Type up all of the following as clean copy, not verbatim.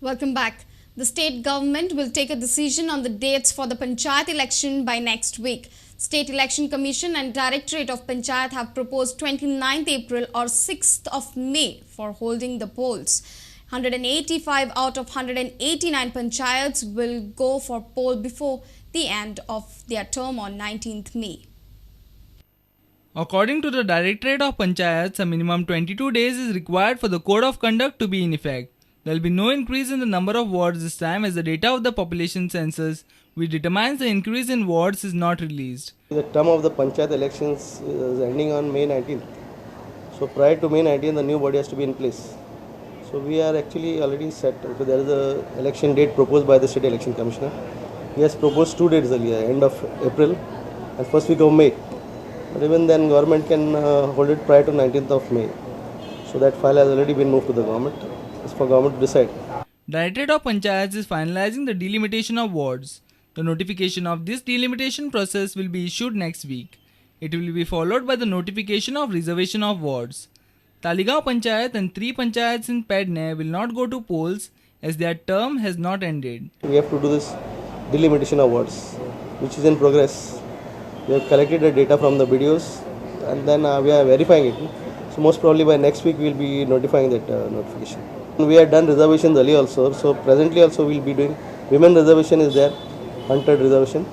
Welcome back. The state government will take a decision on the dates for the Panchayat election by next week. State Election Commission and Directorate of Panchayat have proposed 29th April or 6th of May for holding the polls. 185 out of 189 panchayats will go for poll before the end of their term on 19th May. According to the Directorate of Panchayats, a minimum 22 days is required for the Code of Conduct to be in effect. There will be no increase in the number of wards this time, as the data of the population census, which determines the increase in wards, is not released. The term of the Panchayat elections is ending on May 19th. So prior to May 19th, the new body has to be in place. So we are actually already set. Okay, there is an election date proposed by the State Election Commissioner. He has proposed 2 dates earlier, end of April and first week of May. But even then, government can hold it prior to 19th of May. So that file has already been moved to the government. It's for government to decide. Directorate of Panchayats is finalizing the delimitation of wards. The notification of this delimitation process will be issued next week. It will be followed by the notification of reservation of wards. Taligaon Panchayat and 3 panchayats in Pedne will not go to polls as their term has not ended. We have to do this delimitation of wards, which is in progress. We have collected the data from the BDOs and then we are verifying it. So most probably by next week we will be notifying that notification. We have done reservations earlier also, so presently also we will be doing women reservation is there, 100 reservation.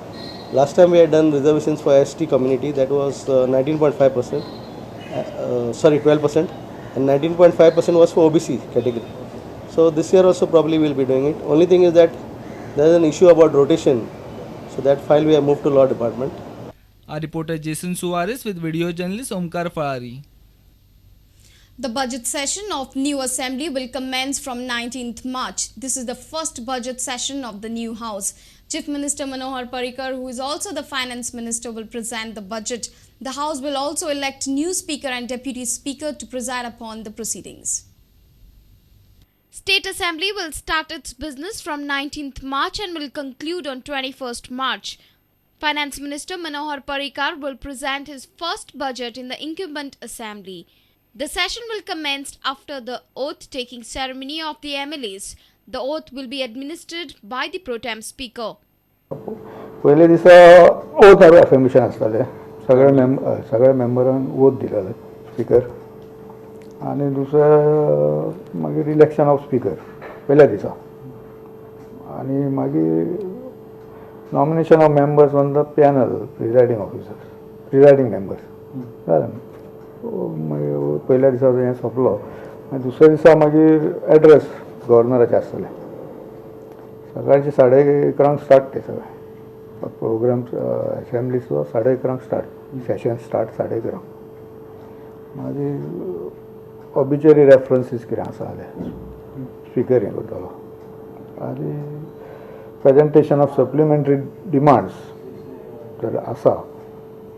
Last time we had done reservations for ST community, that was 19.5%, 12%, and 19.5% was for OBC category. So this year also probably we will be doing it. Only thing is that there is an issue about rotation, so that file we have moved to law department. Our reporter Jason Suarez with video journalist Omkar Farari. The budget session of new assembly will commence from 19th March. This is the first budget session of the new house. Chief Minister Manohar Parrikar, who is also the finance minister, will present the budget. The house will also elect new speaker and deputy speaker to preside upon the proceedings. State Assembly will start its business from 19th March and will conclude on 21st March. Finance Minister Manohar Parrikar will present his first budget in the incumbent assembly. The session will commence after the oath-taking ceremony of the MLAs. The oath will be administered by the pro tem speaker. पयले दिसा oath affirmation आसतालें, सगळ्या मेंबरांक oath दिताले speaker, आनी दुसरें मागीर election of speaker पयल्या दिसा, आनी मागीर nomination of members on the panel, presiding officers, presiding members जालें. मागीर पयल्या दिसा हें सोंपलो, मागीर दुसऱ्या दिसा मागीर एड्रेस गव्हर्नराचें आसतलें. सकाळचें 11:30 स्टार्ट ते सगळें प्रोग्राम असेंब्लीचो 11:30 स्टार्ट, सेशन स्टार्ट 11:30. मागीर ऑबिचरी रेफरन्सीस कितें आसा जाल्यार स्पीकर हें करतलो, आनी प्रेजेंटेशन ऑफ सप्लिमेंटरी डिमांड्स जर आसा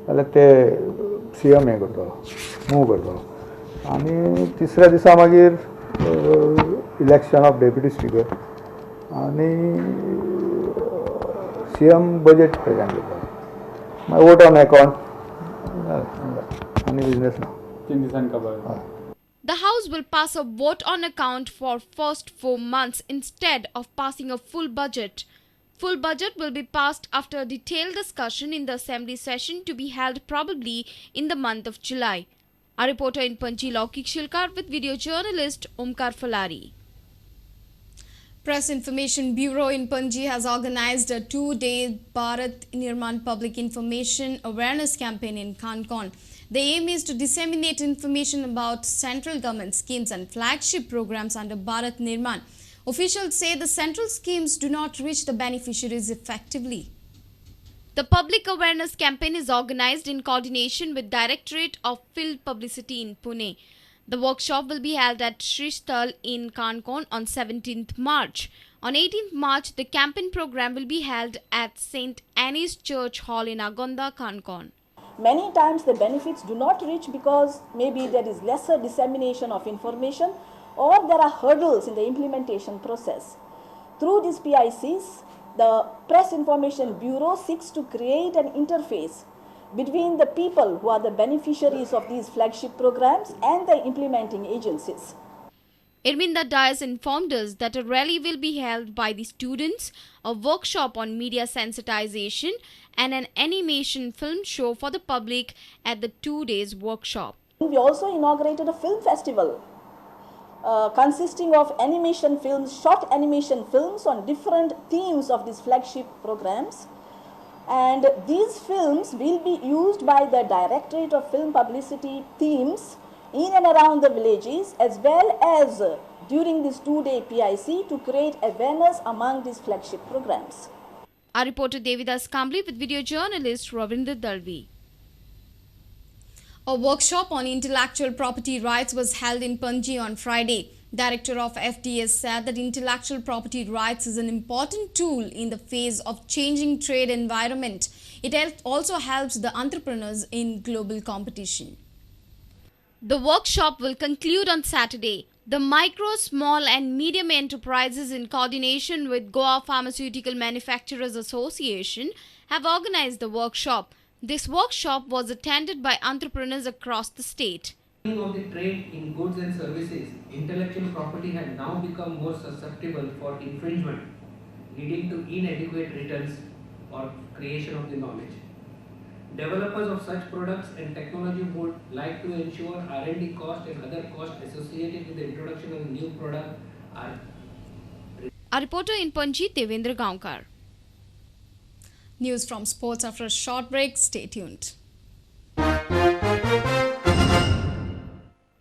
जाल्यार ते सी एम हें करतलो, मूव करतलो. आनी तिसऱ्या दिसा मागीर इलेक्शन ऑफ डेप्युटी स्पीकर आनी सी एम बजेट प्रेजेंट करतलो. मागीर वोट ऑन अकाउंट आनी बिजनेस ना. 3 दिसांनी खबर. The House will pass a vote on account for first 4 months instead of passing a full budget. Full budget will be passed after a detailed discussion in the assembly session to be held probably in the month of July. Our reporter in Panji, Laukik Shilkar, with video journalist Omkar Falari. Press Information Bureau in Panji has organized a 2-day Bharat Nirman Public Information Awareness Campaign in Canacona. The aim is to disseminate information about central government schemes and flagship programs under Bharat Nirman. Officials say the central schemes do not reach the beneficiaries effectively. The public awareness campaign is organized in coordination with Directorate of Field Publicity in Pune. The workshop will be held at Shrishtal in Canacona on 17th March. On 18th March, the campaign program will be held at St. Annie's Church Hall in Agonda, Canacona. Many times the benefits do not reach because maybe there is lesser dissemination of information or there are hurdles in the implementation process. Through these PICs, the Press Information Bureau seeks to create an interface between the people who are the beneficiaries of these flagship programs and the implementing agencies. Erminda Dias informed us that a rally will be held by the students, a workshop on media sensitization and an animation film show for the public at the 2 days workshop. We also inaugurated a film festival consisting of animation films, short animation films on different themes of these flagship programs. And these films will be used by the Directorate of Film Publicity teams in and around the villages, as well as during this 2-day PIC to create awareness among these flagship programs. Our reporter Devidas Kambli with video journalist Ravindra Dalvi. A workshop on intellectual property rights was held in Panjim on Friday. Director of FDA said that intellectual property rights is an important tool in the face of changing trade environment. It also helps the entrepreneurs in global competition. The workshop will conclude on Saturday. The micro, small and medium enterprises in coordination with Goa Pharmaceutical Manufacturers Association have organized the workshop. This workshop was attended by entrepreneurs across the state. Of the trade in goods and services, intellectual property had now become more susceptible for infringement, leading to inadequate returns or creation of the knowledge. Developers of such products and technology would like to ensure R&D cost and other costs associated with the introduction of a new product are. Our reporter in Panjim, Devendra Gaonkar. News from sports after a short break. Stay tuned.